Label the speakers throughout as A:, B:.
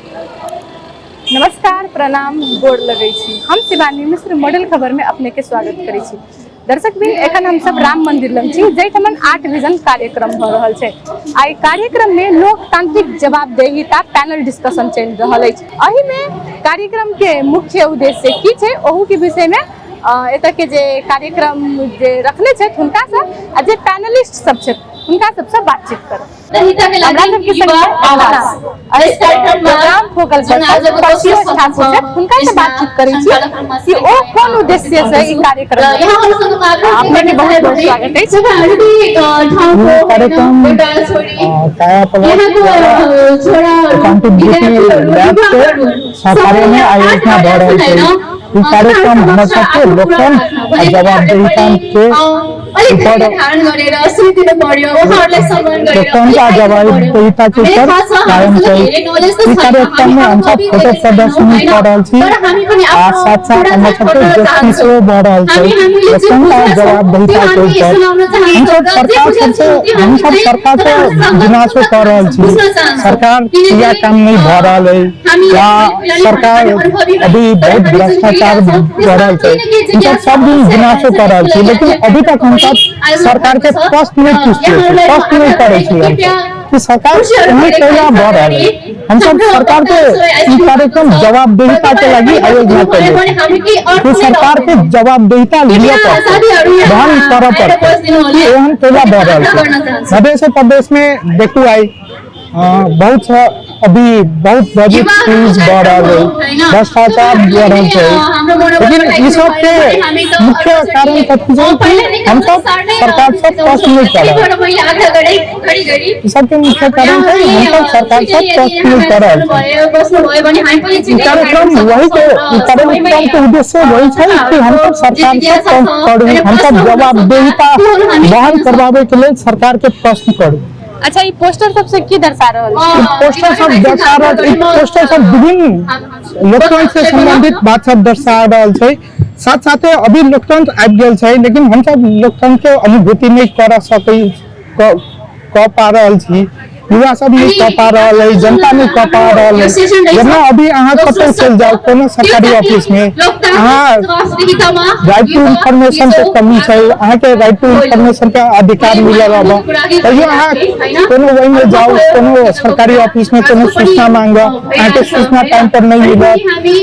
A: नमस्कार, प्रणाम, गोर लगै छी। हम शिवानी मिश्र मॉडल खबर में अपने के स्वागत करै छी। दर्शक बिन, एखन हम सब राम मंदिर लग छी, जाहिठाम आर्ट विजन कार्यक्रम भऽ रहल छै। आ एहि कार्यक्रम में लोकतांत्रिक जवाबदेहिता पैनल डिस्कशन चलि रहल अछि। एहि में कार्यक्रम के मुख्य उद्देश्य की छै, ओहू के विषय में एतऽ के जे कार्यक्रम जे रखने छथि हुनका से आ जे पैनलिस्ट सब छथि हुनका सबसँ बातचीत करब। हमरा सबके संग प्रोग्राम फोकल पर्सन परसियो ठाकुर छथि, हुनका से बातचीत करै छी कि ओ कोन उद्देश्य से ई कार्यक्रम। अपने के बहुत बहुत स्वागत अछि।
B: कार्यक्रम कायापलट अकाउंटेबिलिटी लैब के सहकार्य में आयोजना भऽ रहल छै। ई कार्यक्रम हमर सबके लोकतंत्र आ जवाबदेहिता के ऊपर, लोकतंत्र आ जवाबदेहिता के ऊपर कायम छै। ई कार्यक्रम में हमसब फोटो प्रदर्शनी कऽ रहल छी आ साथ साथ हमर सबके गोष्ठी सेहो भऽ रहल छै लोकतंत्र आ जवाबदेहिता के ऊपर। हमसब सरकार से गुनासो कऽ रहल छी, सरकार किया काम नहीं भऽ रहल है या सरकार अभी बहुत भ्रष्टाचार बढ़ल छै। हमसब सब दिन गुनासो कऽ रहल छी, लेकिन अभी तक हमसब सरकार के प्रश्न नहीं पूछते छी, प्रश्न नहीं करै छी हमसब कि सरकार एहन कैला भऽ रहल है। हमसब सरकार के ई कार्यक्रम जवाबदेहिता के लागि आयोजना कैले कि सरकार के जवाबदेहिता लिअ पड़तै, वहन करऽ पड़तै कि एहन कैला भऽ रहल छै। मध्य प्रदेश में देखू, आइ बहुत अभी बहुत बजट फ्रीज भऽ रहल है, भ्रष्टाचार बढ़ल छै, लेकिन ई सब के मुख्य कारण कथी छै कि हमसब सरकार से प्रश्न नहीं कर रहल। ई सब के मुख्य कारण छै, हमसब सरकार से प्रश्न नहीं कर रहल छी। ई कार्यक्रम वही के, ई कार्यक्रम के उद्देश्य वही छै कि हमसब सरकार से प्रश्न करू, हमसब जवाबदेहिता वहन करवावे के लेल सरकार के प्रश्न करू।
A: अच्छा, ई पोस्टर सबसे की दर्शा रहल छै?
B: ई पोस्टर सब दर्शा रहल, ई पोस्टर सब विभिन्न लोकतंत्र से संबंधित बात सब दर्शा रहल छै। साथ साथे अभी लोकतंत्र आबि गेल छै, लेकिन हमसब लोकतंत्र के अनुभूति नहि कर सकै कऽ पा रहल छी। युवा सब नहि कऽ पा रहल है, जनता नहि कऽ पा रहल है। जेना अभी अहाँ कतौ चलि जाउ, कोनो सरकारी ऑफिस में अहाँ राइट टू इन्फॉर्मेशन के कमी छै। अहाँके राइट टू इन्फॉर्मेशन के अधिकार मिलल अब, तैयो अहाँ कोनो ओहिमे जाउ, कोनो सरकारी ऑफिस में कोनो सूचना मांग, अहाँके सूचना टाइम पर नहि मिलत,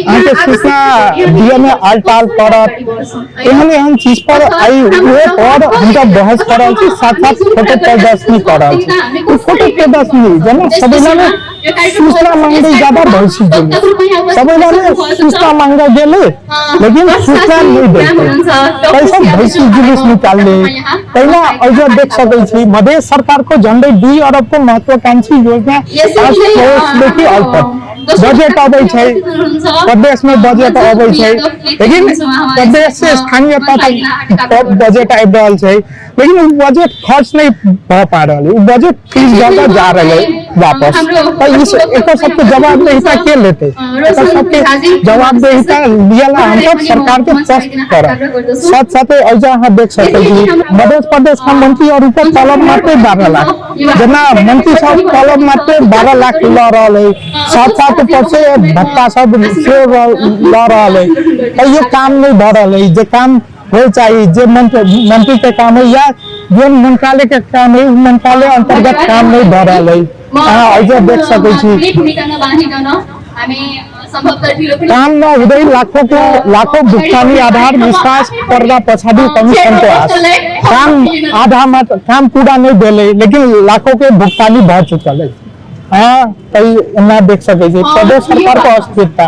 B: अहाँके सूचना दिअ में आल टाल करत। एहन एहन चीज पर आइ ओहो पर हमसब बहस कर रहल छी, साथ साथ फोटो प्रदर्शनी कर रहल छी। ओ फोटो प्रदर्शनी जेना सबैला सूचना मांगे ज्यादा भैंसी गेलै, सबैला सूचना मांगे गेलै, लेकिन सूचना नहि देलकै, पैसा भैंसी जुलूस निकालले। पहिला अइजा देख सकै छी, मधेश सरकार को झन्डै 2 अरब को महत्वाकांक्षी योजना 5 करोड़ देखि अल्प बजेट अबै छै। प्रदेश में बजेट अबै छै, लेकिन प्रदेश से स्थानीय तह तक बजेट आबि रहल छै, लेकिन ओ बजेट खर्च नहीं भऽ पा रहल है। ओ बजेट फीस दऽ कऽ जा रहल है वापस। तऽ ई एकर सबके जवाबदेहिता के लेतै? एकर सबके जवाबदेहिता लियला हमसब सरकार के प्रश्न करब। साथ साथे एहिजा अहाँ देख सकै छी, मध्य प्रदेश का मंत्री और ऊपर तलब मात्र 12 लाख। जेना मंत्री सब तलब मात्र 12 लाख लऽ रहल है, साथ साथ ऊपर से भत्ता सब सेहो लऽ रहल है, तैयो काम नहीं भऽ रहल है। जे काम होइ चाही, जे मंत्री के काम है या जे मंत्रालय के काम है, उ मंत्रालय अंतर्गत काम नहीं भऽ रहल है। अहाँ एहिजा देख सकै छी, काम न हुँदै लाखों को लाखों भुक्तानी आधार विश्वास पर्दा पछाडि कमिसन को आस। काम आधा मात्र, काम पूरा नहीं भेलै, लेकिन लाखों के भुक्तानी भऽ चुकल है। अहाँ तऽ एना देख सकै छी, प्रदेश सरकार को अस्थिरता।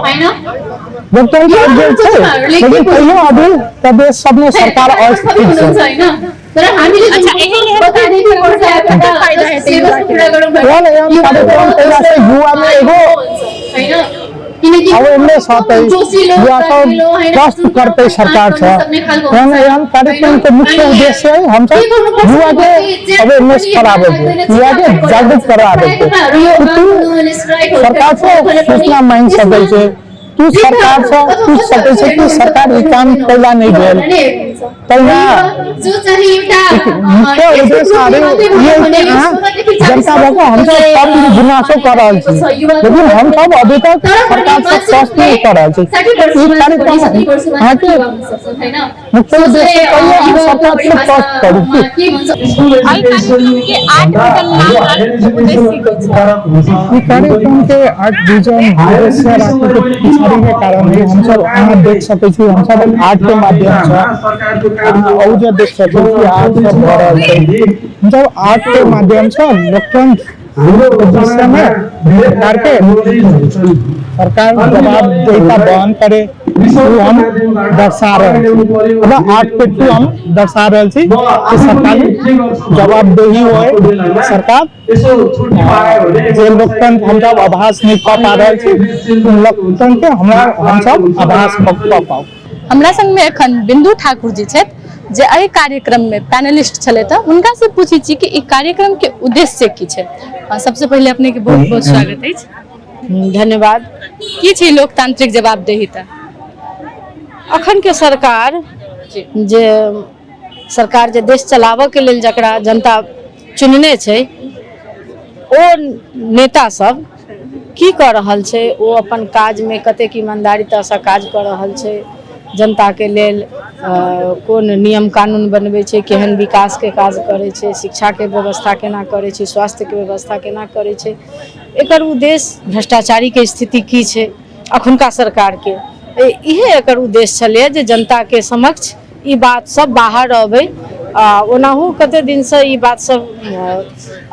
B: लोकतंत्र आबि गेल छै, लेकिन तैयो अभी प्रदेश सबमे सरकार अस्थिर छै।
A: अच्छा, एहन एहन कार्यक्रम फायदा हेतै युवाके?
B: एहन एहन कार्यक्रम कयला से युवा में एगो अवेयरनेस होतै, युवा सब प्रश्न करतै सरकार से। एहन एहन कार्यक्रम के मुख्य उद्देश्य है हमसब युवा के अवेयरनेस कराबै के, युवा के जागरूक कराबै के कि तू सरकार से सूचना मांगि सकै छै, तू सरकार से पूछ सकै छै कि सरकार ई काम कैला नहि भेल। तहिना मुख्य उद्देश्य आरो ई है कि अहाँ जनता भऽ कऽ हमसब सब गुनासो कऽ रहल छी, लेकिन हमसब अभी तक सरकार से प्रश्न नहि कऽ रहल छी। ई कार्यक्रम अहाँके मुख्य उद्देश्य कहियो कि सरकार से प्रश्न करू की।
A: एहि कार्यक्रम के आठ विजन नाम राखैके उद्देश्य की छै?
B: ई कार्यक्रम के आर्ट विजन उद्देश्य राखै के पिछाड़ी के कारण है हमसब अहाँ देख सकै छी, हमसब आर्ट के माध्यम से अहाँ अहू जे देख सकै छी आर्ट सब भऽ रहल छै। हमसब आर्ट के माध्यम से लोकतंत्र के विषय में सरकार के सरकार जवाबदेहिता बहन करे उ हम दर्शा रहल छी। मतलब आर्ट के थ्रू हम दर्शा रहल छी कि सरकार जवाबदेही होय, सरकार जे लोकतंत्र हमसब आभास नहि कऽ पा रहल छी, लोकतंत्र के हमरा हमसब आभास कऽ पाउ।
A: हमरा संग में एखन बिंदु ठाकुर जी छथि जे एहि कार्यक्रम में पैनलिस्ट छलथि, हुनका से पूछै छी कि ई कार्यक्रम के उद्देश्य की छै। सबसे पहिले अपने के बहुत बहुत स्वागत अछि।
C: धन्यवाद।
A: की छै लोकतांत्रिक जवाबदेहिता?
C: अखन के सरकार जे सरकार जे देश चलाबऽ के लेल जकरा जनता चुनने छै, ओ नेता सब की कऽ रहल छै, ओ अपन काजमे कतेक ईमानदारीतासँ काज कऽ रहल छै, जनताके लेल कोन नियम कानून बनबै छै, केहन विकासके काज करै छै, शिक्षाके व्यवस्था केना करै छै, स्वास्थ्यके व्यवस्था केना करै छै, एकर उद्देश्य भ्रष्टाचारीके स्थिति की छै अखुनका सरकारके, इहे एकर उद्देश्य छलैए जे जनताके समक्ष ई बात सब बाहर अबै। आ ओनाहु कते दिनसँ ई बात सब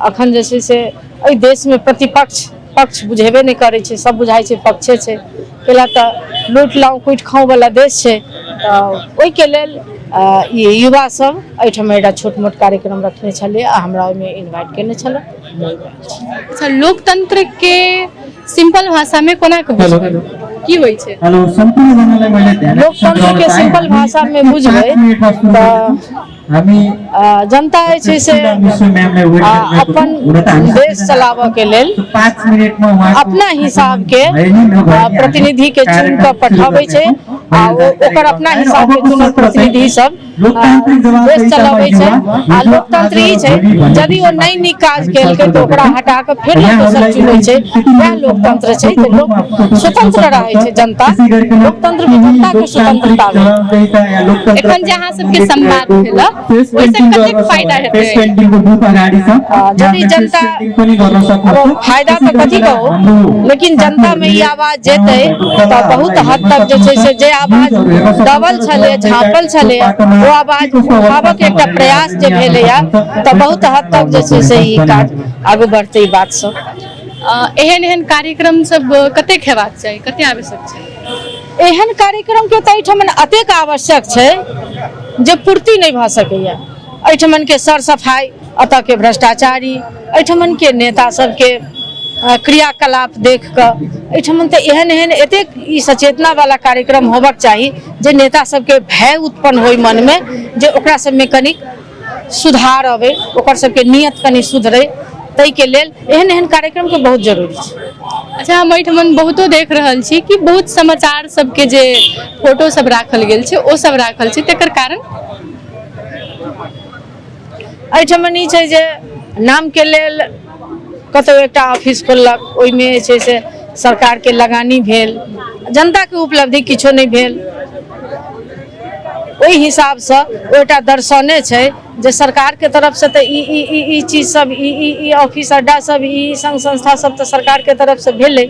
C: अखन जे छै से एहि देशमे प्रतिपक्ष पक्ष बुझेबे नहि करै छै, सब बुझाइ छै पक्षे छै, कैला तऽ लूटि लाउ कुटि खाउ वाला देश छै। तऽ ओहिके लेल ई युवा सब एहिठाम एकटा छोट मोट कार्यक्रम रखने छलै आ हमरा ओहिमे इन्वाइट केने छलै।
A: अच्छा, लोकतंत्र के सिंपल भाषा में कोना के बुझबै, की होइ छै?
C: लोकतंत्र के सिंपल भाषा में बुझबै तऽ जनता जे छै से अपन देश चलाबऽ के लेल अपना हिसाब के प्रतिनिधि के चुन कऽ पठाबै छै आ ओकर अपना हिसाब के चुनल प्रतिनिधि सब देश चलाबै छै। आ लोकतंत्र ई छै यदि ओ नहि नीक काज केलकै तऽ ओकरा हटा कऽ फेर लोक दोसर चुनै छै, वएह लोकतंत्र छै। जे लोक स्वतंत्र रहै छै, जनता लोकतंत्र में जनता के स्वतंत्रता भेल।
A: एखन जे अहाँ सबके संवाद भेल ओहिसँ कतेक फायदा हेतै?
C: यदि जनता फायदा तऽ कथी कहू, लेकिन जनता में ई आवाज जेतै तऽ बहुत हद तक जे छै से जे आवाज दबल छलै, झाँपल छलै, ओ आवाज उठाबऽके एकटा प्रयास जे भेलैया तऽ बहुत हद तक जे छै से ई काज आगू बढ़तै। ई बात सब
A: एहन एहन कार्यक्रम सब कतेक हेबाक चाही, कते आवश्यक छै?
C: एहन कार्यक्रम के तऽ एहिठाम अतेक आवश्यक छै जे पूर्ति नहि भऽ सकैया। एहिठमन के सर सफाइ, एतऽ के भ्रष्टाचारी, एहिठमन के नेता सबके क्रियाकलाप देख कऽ एहिठमन तऽ एहन एहन एतेक ई सचेतना वाला कार्यक्रम होबाक चाही जे नेता सबके भय उत्पन्न होय मन में, जे ओकरा सबमे कनिक सुधार अबै, ओकर सबके नियत कनि सुधरै, ताहिके लेल एहन एहन कार्यक्रम के बहुत जरूरी छै।
A: अच्छा, हम एहिठमन बहुतो देख रहल छी कि बहुत समाचार सबके जे फोटो सब राखल गेल छै ओ सब राखल छै, तकर कारण?
C: एहिठमन ई छै जे नामके लेल कतौ एकटा ऑफिस खोललक, ओहिमे जे छै से सरकारके लगानी भेल, जनताके उपलब्धि किछो नहि भेल। ओहि हिसाबसँ ओ एकटा दर्शने छै जे सरकारके तरफसँ तऽ ई ई ई ई चीज सब, ई ई ई ऑफिस अड्डा सब, ई संघ संस्था सब तऽ सरकारके तरफसँ भेलै,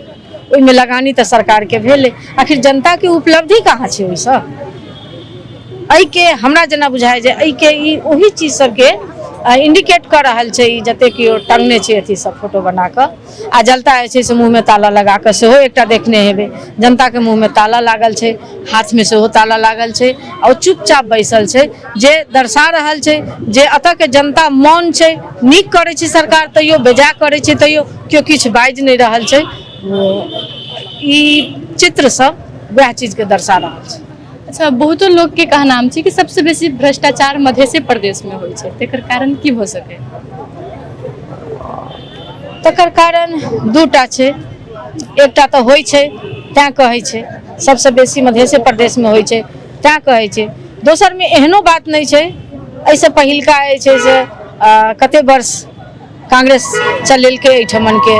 C: ओहिमे लगानी तऽ सरकारके भेलै, आखिर जनताके उपलब्धि कहाँ छै ओहिसँ? एहिके हमरा जेना बुझाइ जे एहिके ई ओही चीज सबके इंडिकेट कऽ रहल छै। ई जतेक केओ टंगने छै अथी सब फोटो बना कऽ, आ जनता जे छै से मुँहमे ताला लगा कऽ सेहो एकटा देखने हेबै, जनताके मुँहमे ताला लागल छै, हाथमे सेहो ताला लागल छै आ ओ चुपचाप बैसल छै, जे दर्शा रहल छै जे एतऽके जनता मौन छै। नीक करै छै सरकार तैयो, बेजाय करै छै तैयो केओ किछु बाजि नहि रहल छै। ई चित्र सब वएह चीजके दर्शा रहल छै।
A: अच्छा, बहुतो लोक के कहनाम छै कि सबसे बेसी भ्रष्टाचार मधेशे प्रदेश में होइ छै, तकर कारण की हो सके?
C: तकर कारण दूटा छै। एकटा तऽ होइ छै तैं कहै छै सबसे बेसी मधेशे प्रदेश में होइ छै तैं कहै छै, दोसरमे एहनो बात नहि छै। एहिसँ पहिलका जे छै से कते वर्ष कांग्रेस चलेलकै एहिठमनके।